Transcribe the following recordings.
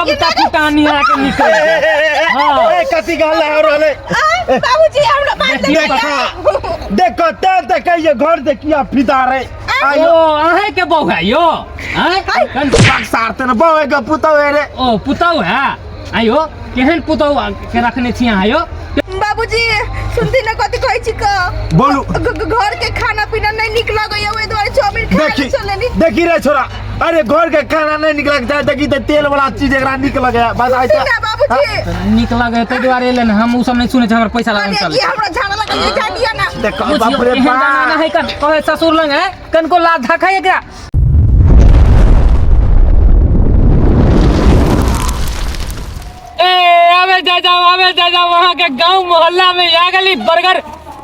सबटा फुटानी अहाँके निकल जायत। हाँ। ए कथी के हल्ला हो रहल है? आ, बाबूजी हमरा बात नहीं देखो देखो ते ते कहिए घर से किया फिदा रे ओ अहें के बहू है यो हैं? कन बक्सार ते न बहु के पुतौ है रे ओ पुतहु है आयो केहन पुतहु के रखने छी अहाँ यो बाबूजी सुनती ना कथी कहै छी क बोलू। घर के खाना पीना नहीं निक लगैया ओहि दुआरे चाउमीन खा देखी के चलेली देखी रे छोरा अरे घर के खाना नहीं निकल लगता है देखी ते तेल वाला चीज एकरा निक लगे है बस सुनती ऐसा ना बाबूजी नीक लगे ताहि दुआरे एलै ने हम उ सब नहि सुनै छी हमर पैसा लागल अरे चलै ये हमरा झाड़ा लगैया जा दिया ना देखो बुझियौ, बाप रे एहन जमाना बाप है कन कहे ससुर लंग है कनको लाज धक है एकरा ए आवे जा जाओ आवे जा जाओ वहाँ के गांव मोहल्ला में आ गली बर्गर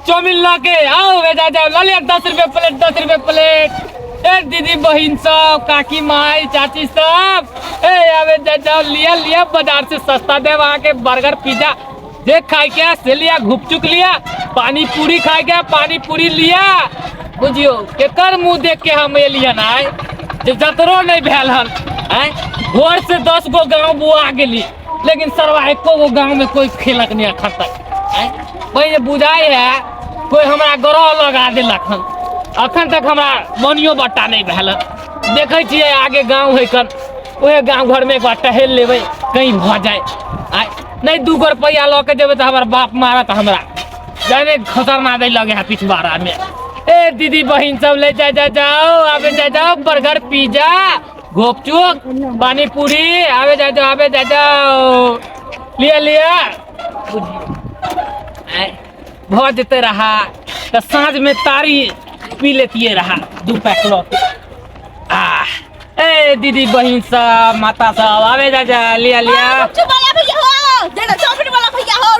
चाउमीन ला के आओ वे जा जाओ ला लिया 10 रुपये प्लेट 10 रुपये प्लेट। ए दीदी बहन सब काकी माई चाची सब ए आवे जा जाओ लिया लिया बाजार से सस्ता दे वहाँ के बर्गर पिज्जा जे खाए के है, से लिया घुपचुक लिया पानी पूरी खाए के है, पानी पूरी लिया। बुझियो केकर मुंह देख के हम एलियन आए जे जतरो नहीं भेल हन आय भोर से 10 गो गांव बुआ गेली लेकिन सरवा एको गो गांव में कोई खेलक नहीं अखन तक आय पहिले बुझाइ है कोई हमरा ग्रह लगा देलक हन अखन तक हमरा मनियो बट्टा नहीं भेल हन। देखै छियै आगे गांव है कन ओहे गांव घर में एक बार टहल लेबै कहीं भऽ जाए आय नहीं 2 गो रुपया लऽ के जेबै तऽ हमर बाप मारत हमरा जाने खतरना दै लगे है पिछवाड़ा में। ए दीदी बहन सब ले जा जा जाओ आवे जा जाओ बर्गर पिज्जा गोपचुप पानी पूरी आवे जा जाओ आवे जा जाओ लिया लिया। भऽ जेते रहा तऽ साँझ में तारी पी लेतिए रहा 2 पैक लऽ के। आ ए दीदी बहन सब माता सब आवे जा जा लिया लिया। गुपचुप वाला भैया हो जेना चाउमीन वाला भैया हो।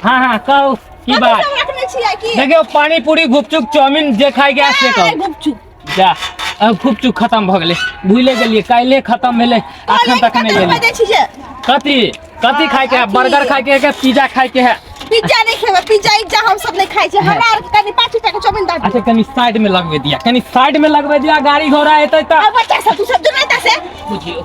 हाँ हाँ कहू की कथी बात? सब रखने छियै की? देखियौ पानी पूरी गुपचुप चाउमीन जे खाइ गया से कहू। गुपचुप। जा अब गुपचुप खत्म भऽ गेलै भूले गेलियै काल्हि खत्म भेलै अखन तक नहि लेलियै। लेलियै। कथी कथी खाइ के है? अथी। बर्गर खाइ के है कि पिज्जा खाइ के है? पिज्जा नहीं खेबै पिज्जा इज्जा हम सब नहीं खाइ छी हमरा आर के कनि 5 रुपया के चाउमीन दऽ दियौ। अच्छा कनि साइड में लगबै दिया कनि साइड में लगबै दिया गाड़ी घोड़ा एतै तऽ। आ बच्चा सब तू सब जो नहीं से बुझियौ।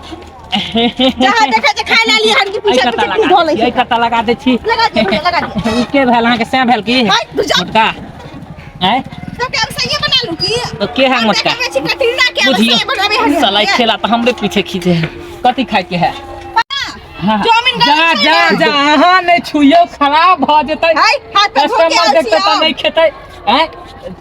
जहाँ देखै छै खाय ला लियै हन कि पीछे एहि कत्ता पीछे लगा धो लै दै छी, एहि छै। कत्ता लगा दै छी। लगा दियौ भैया, लगा दियौ। ई के भेल अहाँके सैं भेल की? हाय, बुझा। मोटका। आँय? तो के हम सही बना लू की? तो के है हम मोटका? देखबै छी कटरीना के, हम बुझियौ। सही बनाबै हन। साला ई खेला तऽ हमरे पीछे खींचे है। कथी खाय के है? हाँ। चाउमीन जा, गरम छै जा, ने? जा, अहाँ नहि छुइयौ, खराब भऽ जेतै। हाय, हाथ पे धो के कस्टमर आयल देखतै छी तऽ हम। नहि खेतै। आँय?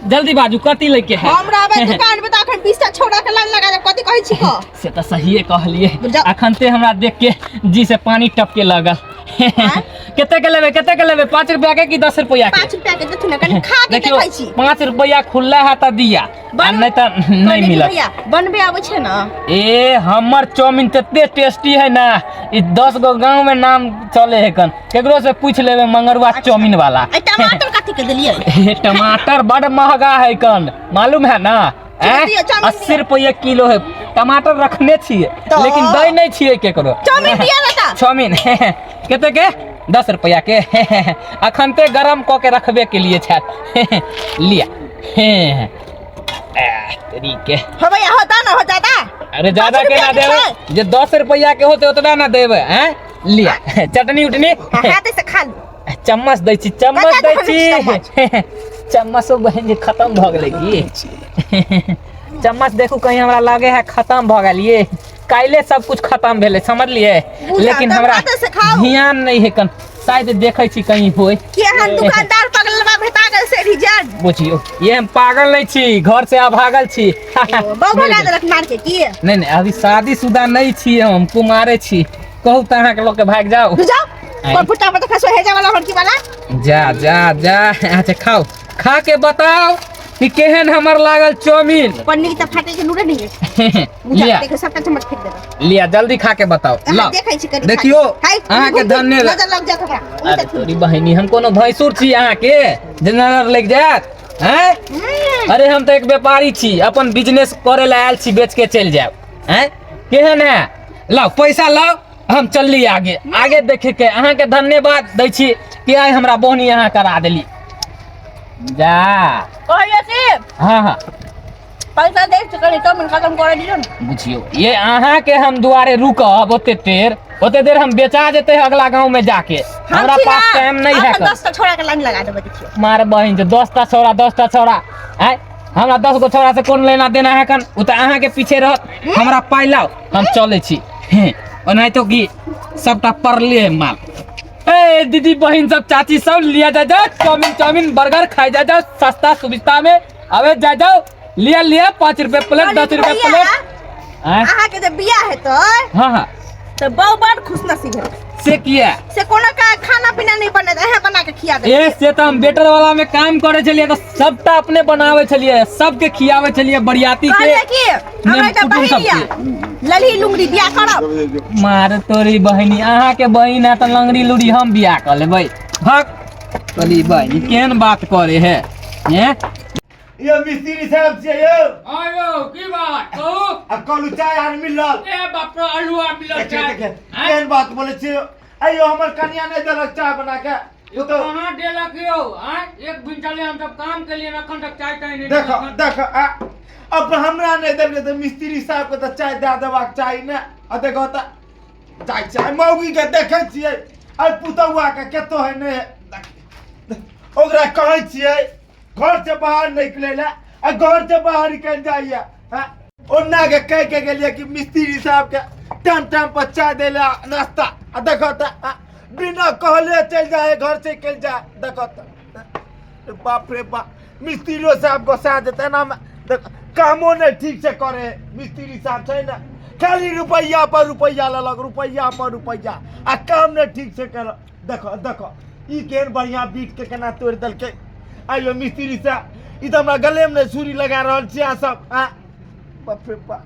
जल्दी बाजू कथी लै के है? हमरा आबै दुकान पे तऽ अखन 20 टा छौड़ा के लाइन लगा देब, कथी कहै छी क? से तऽ सहिए कहलियै। जा। अखन ते हमरा देख के जी से पानी टपके लगल। आँय? कते के लेबै कते के लेबै 5 रुपया के कि 10 रुपया के? 5 रुपया के देथु ने कनि खा के देखियौ देखै छी। 5 रुपया खुल्ला है तऽ दिया आ नहि तऽ नहि कहलियै कि मिलत। भैया बनबे आबै छै ने? ए हमर चाउमीन तते टेस्टी है ना ई 10 गो गांव में नाम चले है कन केकरो से पूछ लेबै मंगरुआ चाउमीन वाला। ए टमाटर कथी के देलियै? ए, टमाटर बड़ महंगा है कन मालूम है ना? चलो दियौ, चाउमीन 80 दियौ। रुपये किलो है टमाटर रखने छियै तऽ? लेकिन दै नहि छियै केकरो। चाउमीन दिअ ने तऽ। चाउमीन कते के? 10 रुपया के। अखन ते गरम कऽ के रखबे के लिए छथि। लिया। तेरी के। हो भैया, हो दा ना, हो ज्यादा। अरे ज्यादा पाँच के ना रुपया के देबै छै। जे 10 रुपया के होते ओतबा ना देबै। हैं लिया चटनी उटनी। हाँ, हाथे से खा लू। चम्मच दै छी चम्मच कतऽ दै देखबै छी। चम्मचो बहन जे खत्म भऽ गेलै की? चम्मच देखू कहीं हमरा लगे है खत्म भऽ गेल। ये काल्हि सब कुछ खत्म भेलै समझलियै बुझा, लेकिन तब हमरा हाथे से खाउ। ध्यान नहीं है कन शायद देखै छी कहीं होय। केहन दुकानदार पगलवा भेटा गेल से रिजर्व। बुझियौ ये हम पागल नहीं छी घर से अभागल छी। ओ, बहु भगा देलक मार के की? नहीं नहीं अभी शादीशुदा नहीं छी हम कुमारे छी। कहू तऽ अहाँके लोग के भागि जाउ। बुझाउ आँय। पर फुटा पर खसो हेजा वाला हड़की वाला। जा जा जा अच्छा खाओ खा के बताओ कि केहन हमर लागल चाउमीन। पन्नी तऽ फाटे के नूरे नहीं है। बुझा, लिया। देखो सबटा चम्मच फेंक देबै। लिया जल्दी खा के बताओ। अहाँ लाओ। देखै छी कनि देखियौ, खा के। हाय, अहाँके घूम के धन्यवाद। नजर लग जायत हमरा। अरे तोरी बहिनी हम कोनो भैंसुर छी अहाँके जे नजर लागि जायत? हैं? अरे हम तऽ एक व्यापारी छी अपन बिजनेस करे ला आयल छी बेच के चलि जायब। हैं? केहन है? लाओ पैसा लाओ हम चलली आगे आगे देखे के। अहाँके धन्यवाद दै छी कि आइ हमरा बोहनी अहाँ करा देली। जा। कहलियै की? हाँ, हाँ। पैसा दे छै कनि चाउमिन खत्म कर दियौ ने। बुझियौ ये अहाँ के हम दुआरे रुकब ओते देर, ओते देर हम बेचा जेते अगला गांव में जाके। हम हमरा छी पास ना, टाइम नहीं है। अखन 10 टा छोड़ा के लाइन लगा देबै, देखियौ। मार बहिन छै, 10 टा छौड़ा, 10 टा छौड़ा आय, हमरा 10 गो छौड़ा से कोन लेना देना है? कन ओ तऽ अहाँ के पीछे रहत। हमरा पाइ लाउ, हम चलै छी। हें, ओनाहितो की सबटा पड़ले है माल। ए दीदी, बहिन सब, चाची सब, लिया जा जाओ चाउमीन, चाउमीन बर्गर खाई जा जाओ सस्ता सुविस्ता में। अबे जा जाओ, लिया लिया, 5 रुपए प्लेट, 10 रुपए भैया, प्लेट। आँय? अहाँके जे बियाह हेतै हाँ हाँ तऽ बहु बड़ खुश नसीब हेतै। से किया? से कोनो का खाना पीना नहीं बने, अहाँ बना के खिया देबै। ए से तऽ हम बेटर वाला में काम करे छलियै तऽ सबटा अपने बनावे छलियै, सबके खियावे छलियै बरियाती के। कहलियै कि हमरा एकटा कुटुम बहिन सबके। यऽ, ललही लुंगड़ी, बियाह करब? मार तोरी बहिनी, अहाँ के बहिन है तऽ लंगड़ी लुड़ी हम बियाह कऽ लेबै? हक कहली बहिनी, केहन बात करे है हैं? यो मिस्त्री साहब छियै यौ। आयो, की बात कहू? आ कहलू चाय आर मिलल? ए बाप रे, आलू आ मिलल। देखिए देखिए, केहन बात बोलै छियै अयो, हमर कनिया नहि देलक चाय बना के ओ तो। कहाँ देलक यौ? आँय, एक दिन चले हम सब काम के लिए, अखन तक चाय ताय नहीं देखो देलक। देखो, आ अब हमरा नहि देलकै तऽ मिस्त्री साहब के तऽ चाय दए देबाक चाही ने। आ देखो तऽ जाइ छै मौगी के, देखै छियै आइ पुतौआ के कतौ है नहि है। ओकरा कहै छियै घर से बाहर निकले ला, आ घर से बाहर निकल जाइए। हाँ? ओन्ना के कह के गेलियै कि मिस्त्री साहब के टाइम टाइम पर चाय दे ला, नाश्ता, आ देखो तऽ बिना कहले चलि जाए, घर से निकलि जाए। देखो तऽ, बाप रे बाप, मिस्त्रियो साहब गोसा देते ना। देख, कामो नहि ठीक से करे मिस्त्री साहब छै ने, खाली रुपैआ पर रुपैआ लेलक, रुपैआ पर रुपैआ, आ काम नहि ठीक से करल। देखो देखो, ई केहन बढ़िया बीट के केना तोड़ि देलकै। आइयो मिस्त्री साहब, ई तऽ हमरा गलेमे नहि छुरी लगा रहल छी अहाँ सब। आ बाप रे बाप,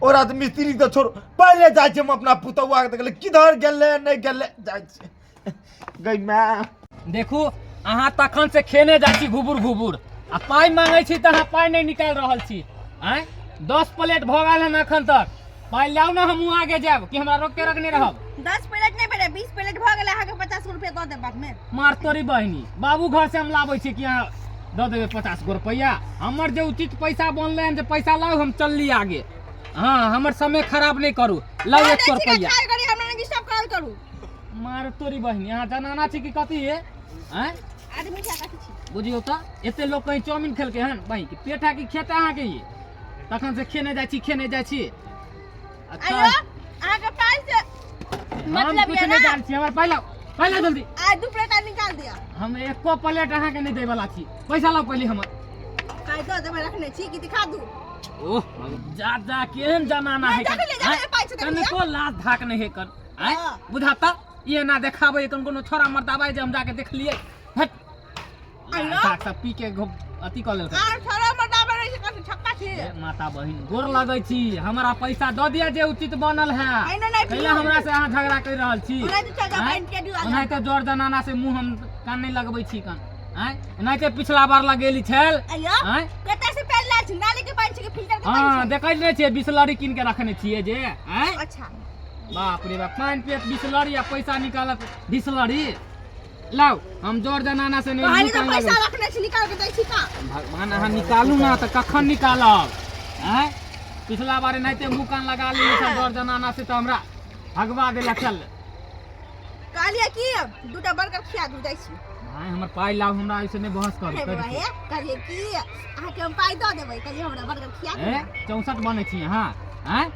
ओकरा तऽ मिस्त्री तऽ छोड़ू, पहिले जाइ छी हम अपना पुतौआ के देखले, किधर गेलै नहि गेलै, जाइ छी गई माय। देखू, अहाँ तखन से खेने जाइ छी घुबुर घुबुर, आ पाइ मांगै छी तऽ अहाँ पाइ नहि निकालि रहल छी। आँय, 10 प्लेट भऽ गेल हन एखन तक। पाइ लाउ ने, हमहूँ आगे जायब कि हमरा रोक के रखने रहब? 10 प्लेट नहि भेलै, 20 प्लेट भऽ गेलै। अहाँके 50 रुपया दऽ देब बादमे। मार तोरी बहिनी, बाबू घर से हम लाबै छी कि अहाँ दऽ देबै 50 गो रुपैआ? हमर जे उचित पैसा बनलै हन, जे पैसा लाउ, हम चलली आगे। हँ, हमर समय खराब नहि करू। लाउ 100 रुपैआ। खाय करी, हमरा नहि डिस्टर्ब करल करू। मार तोरी बहिनी, अहाँ जनाना छी कि कथी हे? आँय? आदमी छै, कथी छी? बुझियौ तऽ, एते लोक कहीं चाउमिन खेलकै हन? बहिन के पेट है कि खेत अहाँके? ई तखन से खेने जाइ छी, खेने जाइ छी। अच्छा। आइयो अहाँके पाइ से हम मतलब कुछ ये नहि ना जानै छी। हमर पाइ लाउ, पाइ लाउ जल्दी। आ 2 प्लेट आर निकाल दिअ। हम एको प्लेट अहाँके नहि दै वाला छी। पैसा लाउ पहिले हमर। पाइ दऽ देबै, रखने छी कि दिखा दू? ओह जा जा, केहन जमाना है। नहीं, देख ले, देख ले, पाइ छै, देख ले। कनको लाज धाक नहीं है कर। आँय? हाँ। बुझाता ई एना देखाबै कन कोनो छोरा मर्दाबा जे हम जाके देखलियै। हट। आइयो। लाज धाक सब पी के अथी कऽ लेलकै। आर छोरा मर्दाबा रहै छै, कथी छक्का छी? ए, माता बहिन, गोर लगै छी, हमरा पैसा दऽ दिअ जे उचित बनल है। अहिना नहि कैला पियू। हमरा से अहाँ झगड़ा करि रहल छी? ओनाहिते चल जाउ, आँय? पानि पिया दियौ, आ जाउ। ओनाहिते जोर जनाना से मुँह हम कान नहि लगबै छी कान। आँय, एनाहिते पिछला बार लगेली छल। आइयो। आँय? कतऽ से पानि लाल छी? नाली के पानि छै कि फिल्टर के हँ पानि छै? देखै नहि छियै, बिसलरी कीन के रखने छियै जे। आँय? अच्छा। बाप रे बाप, पानि पियत बिसलरी आ पैसा निकालत बिसलरी। लाउ, हम जोर जनाना से नहि कहली मुँह तऽ कान पैसा लगबै। रखने छी, निकाल के दै छी का? भगवान, अहाँ निकालू ना तऽ कखन निकालब? आँय, पिछला बार एनाहिते मुँह कान लगा लेली सब जोर जनाना से तऽ हमरा भगवा देलक। चल। कहलियै कि दूटा बर्गर खिया दू, जाइ छी। भाय, हमर पाइ लाउ, हमरा ऐसे नहि बहस करू। हे कहि बाबा दै छी। हे, कहलियै कि अहाँके हम पाइ दऽ देबै, कहलियै हमरा बर्गर खिया दू। ए 64 बनै छी अहाँ? आँय,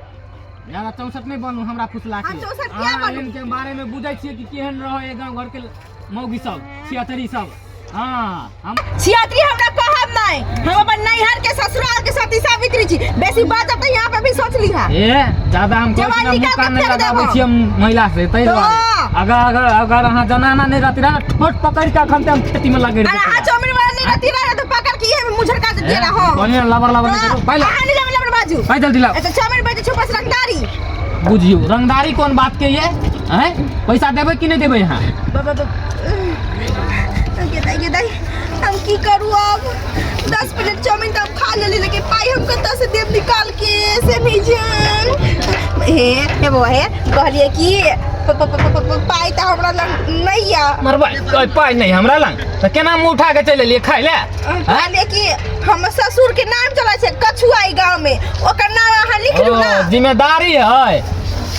ज्यादा 64 नहि बनू हमरा फुसला के। हम 64 किया अहाँ बनू? एहन के बारे में बुझै छियै कि केहन रहै गाँव घर के मौगी सब, छिहत्तरी सब। हाँ, हम छियात्री हमरा कहब नहीं, हम अपन नैहर के ससुराल के सती सावित्री छी। बेसी बाजब तऽ यहाँ पे भी सोच लीहा। ए ज्यादा हम कहै छी जवान ने, मुँह निकाल के कान नहि फेंक लगाबै देबो। छियै हम महिला से, ताहि तो। दुआरे। अगर अगर अगर अहाँ जनाना नहि रहती रहे, ठोट पकड़ि के अखन ते हम खेती में लगेर अरे अहाँ चाउमीन वाला नहीं रहती रहे तो पकड़ के ये मुँह झड़का दे दिया रहो। कहलियै ने, लबर लबर नहि करू। पाइ लाउ। अहाँ नहीं लबर लबर बाजू। पाइ जल्दी लाउ। अच्छा, चाउमीन बेचै छी ऊपर से रंगदारी। बुझियौ, रंगदारी कोन बात के ये? आँय, पैसा देबै कि नहि देबै अहाँ? बाबा गे दाई, गे दाई, हम की करू अब? 10 प्लेट चाउमीन तऽ हम खा लेली, लेकिन पाइ हम कतऽ से देब निकाल के, से नहीं जान। हे हे बौआ हे, कहलियै कि पाइ तऽ हमरा लग नहि यऽ। मरबै कोइ पाइ नहि हमरा लग तऽ केना मुँह उठा के चलि एलियै खाय लए? कहलियै कि हमर ससुर के नाम चलै छै कछुआ ई गाँव में, ओकर नाम अहाँ लिख लू ना। ओ, जिम्मेदारी है,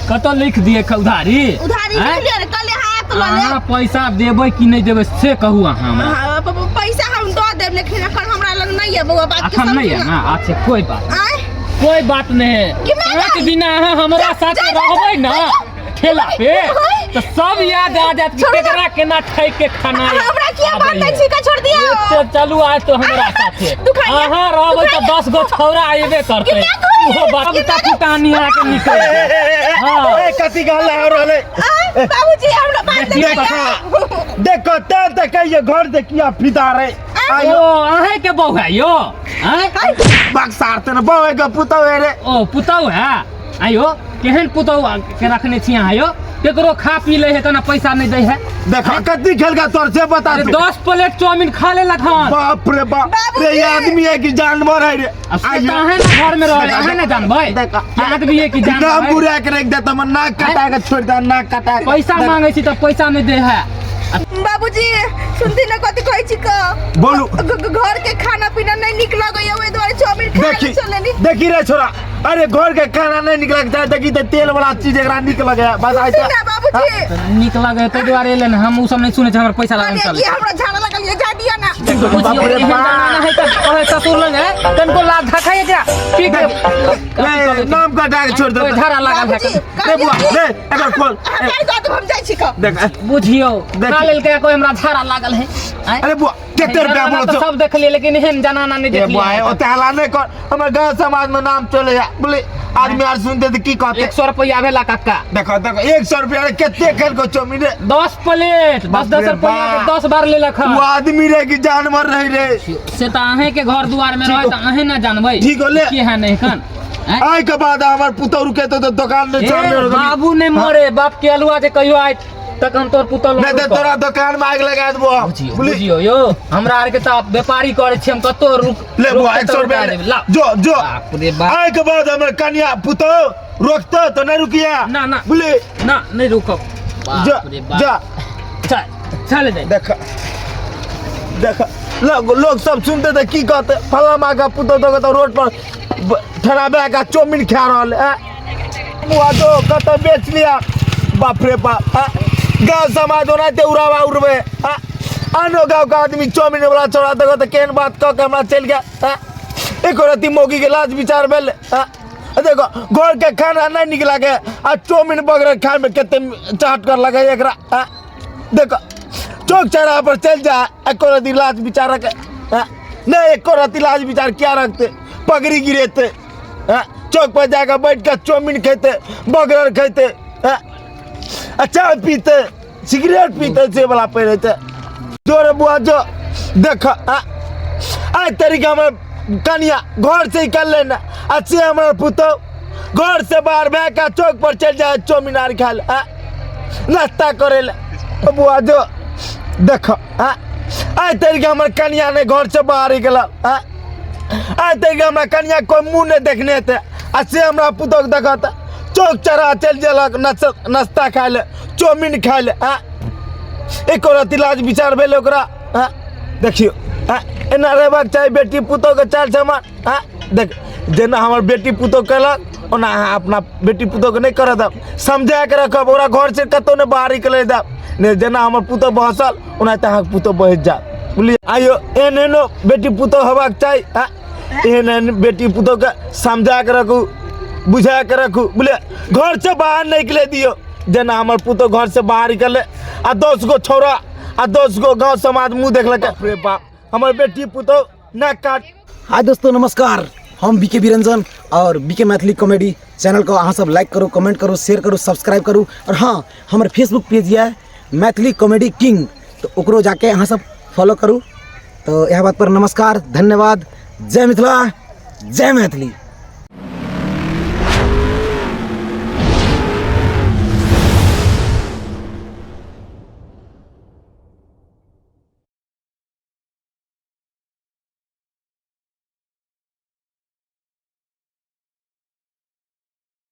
कतऽ लिख दिए उधारी? उधारी आँय? लिख लिअ ने, कहलियै हाथ लऽ लेब। अहाँ पैसा देबै कि नहि देबै से कहू अहाँ हमरा। हाँ, पैसा हम दऽ देब, लेकिन एखन हमरा लग नहि यऽ बौआ, बात के अखन नहि समझू है ना। ना? अच्छा कोई बात, आँय? कोई बात नहीं है। कि मैं पाँच जाई? दिन अहाँ हमरा साथ जा, जा, रहबै ना जा, जा। ठेला पे ओए। तऽ सब याद आ जायत कि छोड़ू ना। केकरा केना ठकि के खाना हमरा किया आबैए। बात छी का छोड़ दिया? एते चलू आज तो हमरा साथे। दुखाइया, अहाँ रहबै तऽ दुखाइया। 10 गो छौड़ा अयबे करतै। कि मैं घुरी? ओहो बाप कि मैं फुटानी अहाँके निकलि जायत। हाँ। ए कथी गाल हो रहले? आँय, बाबूजी हमरा बात नहीं। देखा देखो ते ते कहिए घर से किया फिदा रे। ओ आयो। अहें के बहू है यो? आँय? बक्सार ते बहु के पुतौ है रे। ओ पुतहु है? आयो केहन पुतहु के रखने छी अहाँ यो? केकरो खा पी ले है केना पैसा नहीं दै है। देखो कथी खेल का तोर से बता अरे तू। 10 प्लेट चाउमीन खा लेलक हन। बाप रे बाप बाबूजी। रे, ये आदमी है कि जानवर है रे? अब से तऽ अहें ने घर में रहले, अहें ने जानबै देखा। कि आदमी है कि जानवर नाम है? बुरा के रख देता मन, नाक कटा के छोड़ दे, नाक कटा के। पैसा मांगे छी तऽ पैसा नहीं दे है। बाबूजी सुनती ना कथी कहै छी क? बोलू। घर के खाना पीना नहीं निक लगैया, ओहि दुआरे चाउमीन खा देखी के चलेली। देखी रे छोरा, अरे घर के खाना नहीं निकल के चाहे, देखी ते तेल वाला चीज एकरा निक लगे बस। आइ सुनती ना बाबूजी। नीक लगे ताहि दुआरे एलै ने, हम उ सब नहीं सुनै छी, हमर पैसा लागल कहलियै चलै। कि हमरा झाड़ा लगल ये, जा दिया ना। बाप रे एहन बाप। जमाना है तऽ कहै ससुर लग है तनिको लाज धखै एकरा पी के ए, नाम कटा के छोड़ दे। कोई झाड़ा लागल है। बाबूजी रे बुआ रे, एकर खोल। अहाँ गाड़ी दऽ देब, हम जाइ छी क। देख बुझियौ देखी। खा लेलकै कोई, हमरा झाड़ा लागल है। आँय? अरे बुआ कते रुपया जनाना बोलो तऽ तो? सब देखलियै लेकिन एहन जनाना नहीं ए बुआ देखलियै। ओते हल्ला नहीं कर, हमर गांव समाज में नाम चले है, बोले आदमी आर सुनते तो की कहते? 100 रुपया भेला कक्का। देखो देखो 100 रुपया रे, कते खेल को चाउमीन रे? 10 प्लेट बाप 10 10 रे रुपया के बाप। 10 बार लेलक हन। वो आदमी रे कि जानवर रहे रे? से तऽ अहें के घर दुआर में रहे तऽ अहें ना जानबै ठीक होले। की है नहीं कन। आँय? आय के बाद हमर पुतहु रुके तो दुकान में ए, चाउमीन बाबू नहीं मरे बाप के अलुआ जे कहियो आय तक हम तोर पुतहु नहीं तो तोरा दुकान में आग लगा देबो हम। बुझियो बुझली? बुझियो यो हमरा आर के तऽ व्यापारी करै छी, हम कतौ रुक ले रुक बुआ के 100 तऽ रुपया रुका ले। देब। ला। जो जो बाप रे बाप। आय के बाद हमर कन्या पुतहु रोकतो तो नहीं रुकिया। ना, ना। बुझली? ना नहीं रुकब। जा बाप रे बाप। जा। चल चल जाए। देख देख लोग लोग सब सुनते तऽ की कहते? फलामा माँ का पुतहु तो कतौ रोड पर ठड़ा भए के चाउमीन खा रहल है। बुआ जो कतौ बेच लिया। बाप रे बाप। गाँव समाज ओनाहिते उड़ावा उड़बै। आनो गाँव के आदमी चाउमीन वाला छोड़ा देखो तऽ केहन बात कऽ के हमरा चलि गेल। एको रत्ती मौगी के लाज विचार भेल? देखो घर के खाना नहीं निक लागे आ चाउमीन बगैर खाए में कते चाट कर लगे एकरा। देखो चौक चौराहा पर चल जा, एको रत्ती लाज विचार रखे? नहीं एको रत्ती लाज विचार क्या रखते? पगड़ी गिरेते, चौक पर जाकर बैठ के चाउमीन खेते, बर्गर खेते, आ चाय पीते, सिगरेट पीते, से वाला पहिरते। जो रे बुआ जो देख आइ तरीका हमर कनिया घर से निकलले ना, आ से हमर पुतहु घर से बाहर भए के चौक पर चलि जाए चाउमीन आर खाय लए, नाश्ता करे लए। बुआ जो देख आइ तरीका हमर कनिया नहि घर से बाहर निकलल, आइ तरीका हमरा कनिया कोई मुँह नहि देखने हेतै, आ से हमरा पुतहु देखत चौक चौराहा चलि गेलक नाश्ता खाय लए, चाउमीन खाय लए। एको रत्ती लाज विचार भेल ओकरा? देखियौ एना रहबाक चाही बेटी पुतहुके चारि समान। देख जेना हमर बेटी पुतहु केलक ओना अहाँ अपना बेटी पुतहुके नहि करऽ देब, समझा के रखब, ओकरा घर से कतहु नहि बाहर निकलै देब। नहि जेना हमर पुतहु बहसल ओनाहिते अहाँके पुतहु बहसि जायत, बुझलियै? आइयो एहन एहनो बेटी पुतहु हेबाक चाही। एहन एहन बेटी पुतहुके समझा के रखू, बुझा के रखू, बुझलियै? घर से बाहर नहि निकलै दियौ। जेना हमर पुतहु घर से बाहर निकललै आ 10 गो छौड़ा आ 10 गो गाँव समाज मुँह देखलक, बाप रे बाप हमर बेटी पुतहु ना काट। हाय दोस्तों नमस्कार, हम बीके बिरंजन और बीके मैथिली कॉमेडी चैनल को अहाँ सब लाइक करू, कमेंट करू, शेयर करू, सब्सक्राइब करू। और हाँ हमर फेसबुक पेज यऽ मैथिली कॉमेडी किंग, तो ओकरो जाके अहाँ सब फॉलो करू। तो यह बात पर नमस्कार, धन्यवाद, जय मिथिला, जय मैथिली।